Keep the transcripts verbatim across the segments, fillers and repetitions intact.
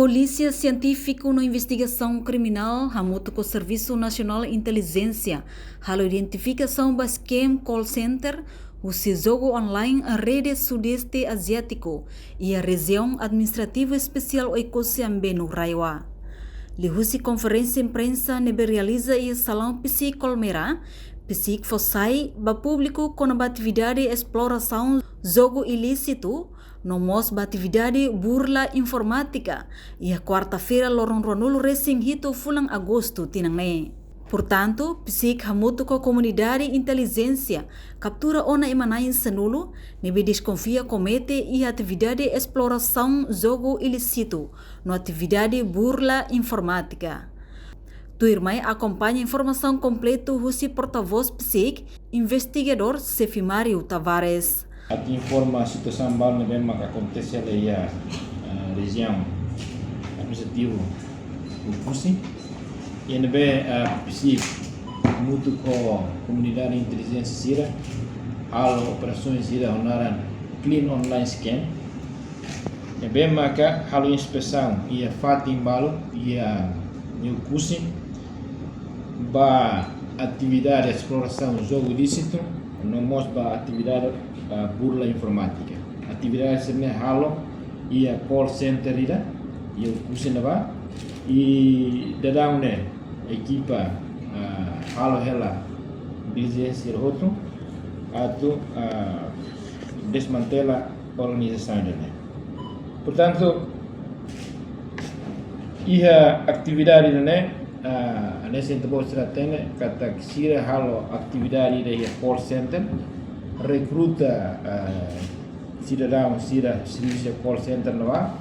Polísia Sientífiku no Investigasaun Kriminál hamutuk ho Servisu Nasionál Intelijénsia halo identifikasaun ba scam call center husi jogu online rede Sudeste Aziátiku iha Rejiaun Administrativu Espesiál Oekusi Ambenu RAEOA. Liuhusi konferénsia imprensa ne'ebé realiza iha salaun PSIK Colmera, PSIK fó sai ba públiku kona-ba atividade esplorasaun jogu ilísitu, no mós ba atividade burla informátika, iha kuarta-feira loron ruanulu resin hitu fulan Agostu tinan ne'e. Portantu, PSIK hamutuk ho komunidade intelijénsia kaptura ona ema na'in sanulu ne'ebé deskonfia komete iha atividade esplorasaun jogu ilísitu no atividade burla informátika. Tuirmai akompaña informasaun kompletu husi portavós PSIK, investigadór Xefe Mário Tavares. Atu informa situasaun balu ne'ebé maka akontese hela iha, eh, rejiaun administrativu Oekusi. Iha ne'ebé, eh, PSIK hamutuk ho komunidade intelijénsia sira halo operasaun sira ho naran Clean Online Scam. Ne'ebé maka halo inspesaun iha fatin balu iha Oekusi ba atividade esplorasaun jogu ilísitu, no mós ba atividade, ah, burla informátika. Atividade sira-ne'e halo iha call center ida iha Oekusi ne'ebá, i daudaun ne'e ekipa, ah, halo hela dilijénsia hotu atu, ah, desmantela organizasaun ida-ne'e. Portantu, iha atividade ida-ne'e, ah, hanesan ita-boot sira hatene katak sira halo atividade ida iha call center, rekruta, ah, sidadaun sira servisu call center ne'ebá,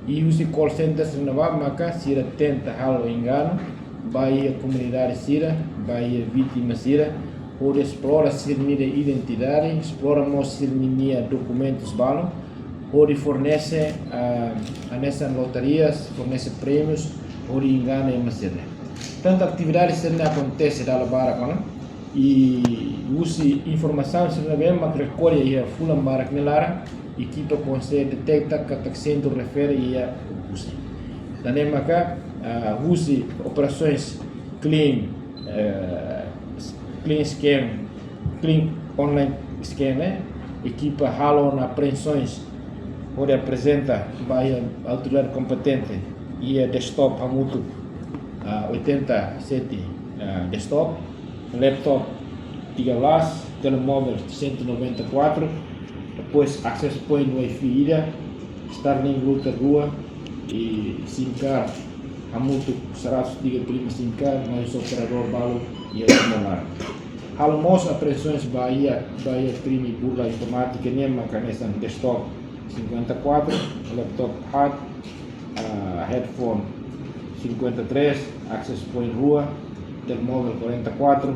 i husi call center sira ne'ebá maka sira tenta halo enganu ba iha komunidade sira, ba iha vítima sira, hodi esplora sira-nia identidade, esplora mós sira-nia dokumentus balu, hodi fornese, ah, hanesan lotarias, fornese prémius, hodi engana ema sira-ne'e. Tantu atividade sira-ne'e akontese dala barak ona, i husi informasaun sira ne'ebé mak rekolla iha fulan barak nia laran, ekipa konsege deteta katak sentru refere iha Oekusi. Tan ne'e maka, ah, husi operasaun clean, eh, clean scam, clean online scam, eh, ekipa halo ona apreensaun hodi aprezenta ba iha autoridade kompetente iha desktop hamutuk, ah, oitenta e sete, ah, desktop, laptop tiga belas, telemóvel cento e noventa e quatro, depois access point Wi-Fi ida, Starlink router rua, i SIM card hamutuk seratus tiga puluh lima SIM card, mais operadór balu iha Timor laran. Halo mós apreensaun ba iha, ba iha krime burla informátika ne'e maka hanesan desktop cinquenta e quatro, laptop haat, ah, headphone cinquenta e três, access point rua, telemóvel quarenta e quatro,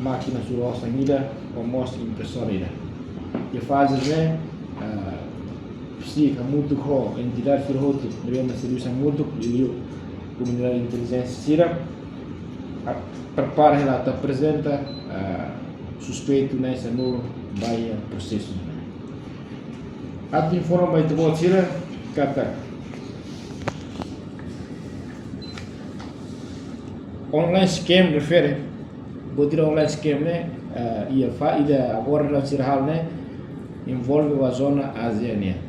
mákina suru osan ida, ho mós impresora ida. Iha faze ne'e, ah, PSIK hamutuk ho entidade sira hotu ne'ebé mak servisu hamutuk, liuliu komunidade intelijénsia sira, ah, prepara hela atu aprezenta, ah, suspeitu na'in sanulu ba iha prosesu ne'e. Atu informa ba ita-boot sira katak online scam refere, buat ida online scam ne'e, eh, iha fa-, ida agora daudaun sira halo ne'e envolve ba zona Ázia nian.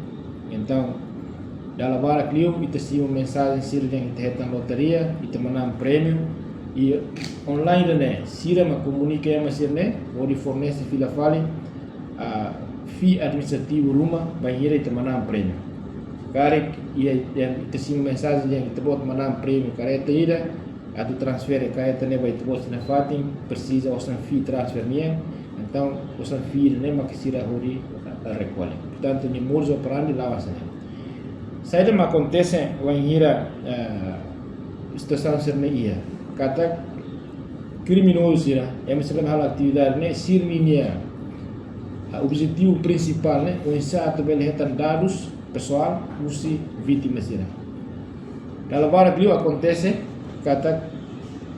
Entaun, dala barak liu ita simu mensajen sira dehan ita hetan lotaria, ita manán prémiu, i online ida-ne'e sira mak komunika ema sira-ne'e hodi fornese fila fali, ah, fee administrativu ruma bainhira ita manán prémiu. Karik iha, iha ita simu mensajen dehan ita-boot manán prémiu kareta ida, atu transfere kareta ne'e ba ita-boot sira-nia fatin, presiza osan fee transfer nian, entaun osan fee ne'e maka sira hodi rekolla. Portantu, nia modus operandi la'o hanesan ne'e. Saida mak akontese wainhira, eh, situasaun sira-ne'e iha? Katak kriminozu sira, ema sira halo atividade ne'e, sira-nia, ah, objetivu prinsipál ne'e oinsá atu bele hetan dadus pesoál husi vítima sira. Dala barak liu akontese katak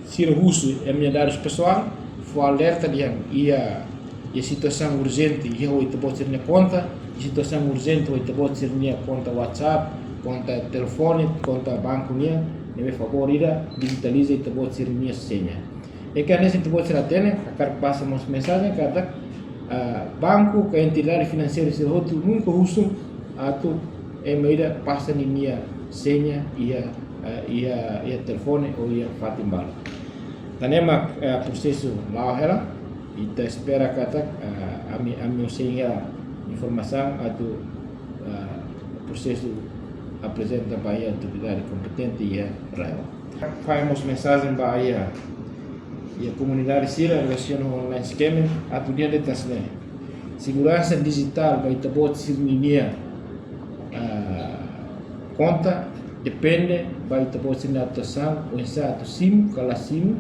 sira husu ema nia dadus pesoál, fó alerta dehan iha, iha situasaun urjente iha ho ita-boot sira-nia konta, iha situasaun urjente ho ita-boot sira-nia konta WhatsApp, konta telefone, konta banku nian, ne'ebé favór ida dijitaliza ita-boot sira-nia seña. I hanesan ita-boot sira hatene, hakarak pasa mós mensajen katak, ah, banku ka entidade finanseira sira hotu nunka husu atu ema ida pasa ninia seña iha, ah, iha, iha telefone ou iha fatin balu. Tan ne'e mak, eh, prosesu la'o hela, ita espera katak, eh, ami, ami sei iha informasaun atu, eh, prosesu aprezenta ba iha autoridade kompetente iha RAEOA. Fahe mós mensajen ba iha, iha komunidade sira relasiona ho online scam, atu dehan de'it hanesan ne'e: seguransa dijitál ba ita-boot sira-nia, ah, konta depende ba ita-boot sira-nia atuasaun, oinsá atu simu ka la simu,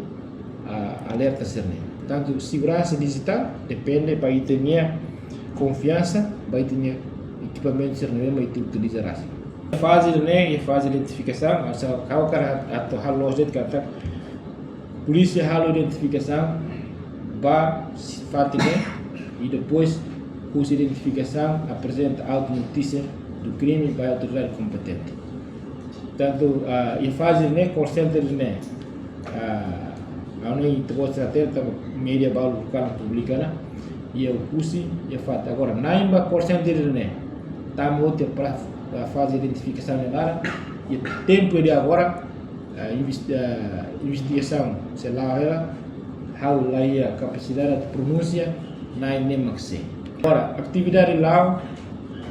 ah, alerta sira-ne'e. Portantu, seguransa dijitál depende ba ita-nia konfiansa ba ita-nia ekipamentu sira-ne'e mak ita utiliza rasik. Faze ne'e, iha faze identifikasaun, asa kau kara atu halo loos de'it katak polísia halo identifikasaun ba fatin ne'e, i depois husi identifikasaun aprezenta auto-notícia do crime ba autoridade kompetente. Portantu, ah, iha faze ne'e call center ne'e, ah, ha'u hanoin ita-boot sira hatene tanba média balu lokál publika ona, iha Oekusi, iha fatin. Agora, na'in ba call center ne'e tama hotu iha pra, ah, faze identifikasaun ne'e laran, iha tempu de agora, ah, invest-, ah, investigasaun sei la'o hela, ha'u la iha kapasidade atu pronunsia na'in ne'e mak sé. Agora, atividade la'o,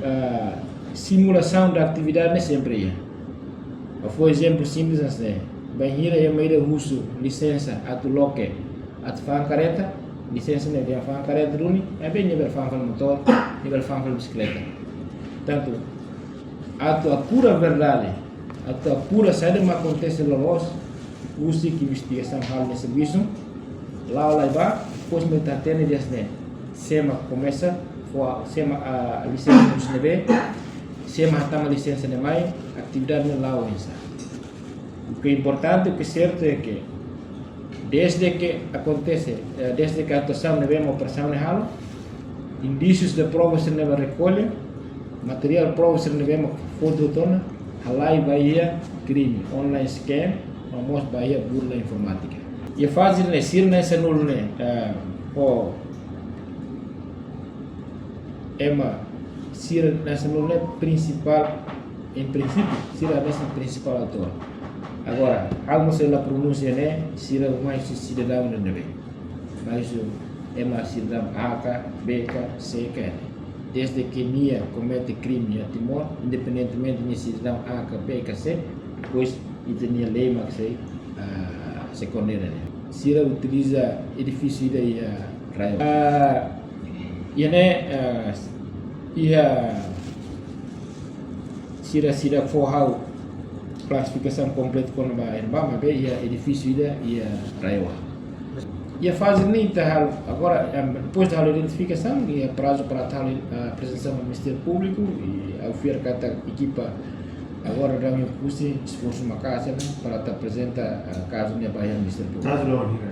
ah, simulasaun da atividade ne'e sempre iha. Ha'u fó ezemplu simples hanesan ne'e: bainhira ema ida husu lisensa atu loke, atu fa'an karreta, lisensa ne'e dehan fa'an karreta duni, maibé nia bele fa'an fali motór, nia bele fa'an fali bisikleta. Portantu, atu apura verdade, atu apura saida mak akontese loloos, husik investigasaun halo nia servisu, la'o lai bá, depois mak ita hatene dehan hanesan ne'e: sé mak komesa fó, sé mak, ah, lisensa husi ne'ebé, sé mak hatama lisensa ne'e mai, atividade ne'e la'o oinsá. O que é importante, o que é certo é que desde que akontese, eh, desde que atuasaun ne'ebé mak operasaun ne'e halo, indísius de prova sira ne'ebé rekolle, materiál prova sira ne'ebé mak fó hotu ona, halai ba iha krime, online scam, no mós ba iha burla informátika. Iha faze ne'e sira hanesan uluk ne'e, eh, ho ema sira hanesan uluk ne'e prinsipál, em princípio, sira hanesan prinsipál autór. Agora, ha'u mós sei la pronunsia ne'e, sira mai husi sidadaun ne'ebé. Mai husi ema sidadaun A ka, B ka, C ka, N. Desde que nia komete krime iha Timor, independentemente nia sidadaun A ka, B ka, C, pois ita-nia lei mak sei, ah, sei kondena nia. Sira utiliza edifísiu ida iha RAEOA. Ah, iha ne'e, ah, iha sira, sira fó ha'u klasifikasaun kompletu kona-ba iha ne'ebá, maibé iha edifísiu ida iha RAEOA. Iha faze ne'e ita halo, agora, em, depois de halo identifikasaun, iha prazu para ita halo, ah, apresentasaun ba Ministériu Públiku, i ha'u fiar katak ekipa agora daudaun iha Oekusi esforsu maka'as ona para ita aprezenta, ah, kazu ne'e ba iha Ministériu Públiku. Prazu la'o hira?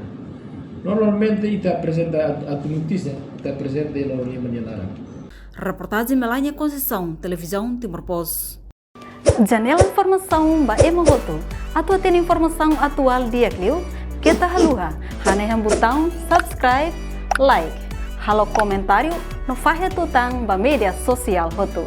Normalmente ita aprezenta auto-, auto-notícia, ita aprezenta iha loron lima nia laran. Reportajen Melania Conceição, Televizaun Timor Post. Janela informasaun ba ema hotu. Atu hatene informasaun atuál di'ak liu, keta haluha hanehan butaun subscribe, like, halo komentáriu no fahe tutan ba média sosiál hotu.